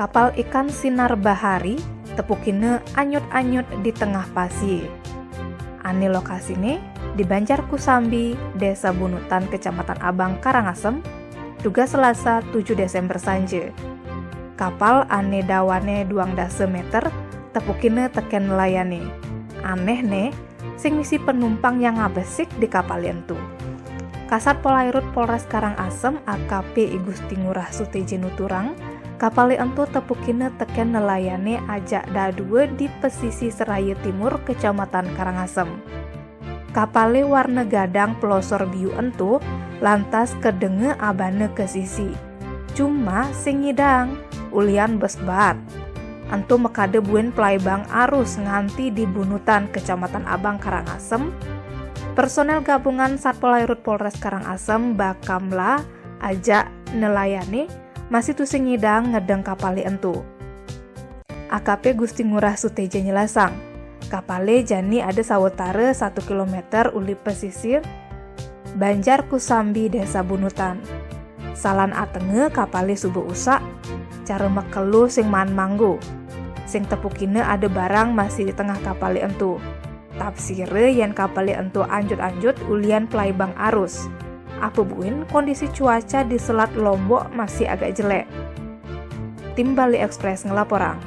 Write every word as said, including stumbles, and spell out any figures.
Kapal ikan Sinar Bahari tepukina anyut-anyut di tengah pasie. Ane lokasine di Banjar Kusambi, Desa Bunutan, Kecamatan Abang, Karangasem, dugas Selasa tujuh Desember sanje. Kapal ane dawane duang dasa meter tepukina teken nelayane. Anehne, sing misi penumpang yang ngabesik di kapale entu. Kasat Polairut Polres Karangasem, A K P I Gusti Ngurah Suteja nuturang, kapale entu tepukina teken nelayane ajak dadua di pesisi seraya timur Kecamatan Karangasem. Kapale warna gadang pelosor biu entu lantas kedenga abana ke sisi. Cuma sing ngidang, ulian besbat. Entu makada buin pelaibang arus nganti di Bunutan, Kecamatan Abang, Karangasem. Personel gabungan Satpol Airut Polres Karangasem, Bakamla, ajak nelayane masih tusing ngidang ngedeng kapale entu. A K P Gusti Ngurah Suteja nyelasang, kapale jani ada sawetara satu kilometer uli pesisir Banjar Kusambi, Desa Bunutan. Salan atenga kapale suba usak, cara makelo sing maan manggo. Sing tepukina ada barang masih di tengah kapale entu. Tafsira yen kapale entu anjut-anjut ulian pelaibang arus. Apa buin kondisi cuaca di Selat Lombok masih agak jelek. Tim Bali Express ngelaporang.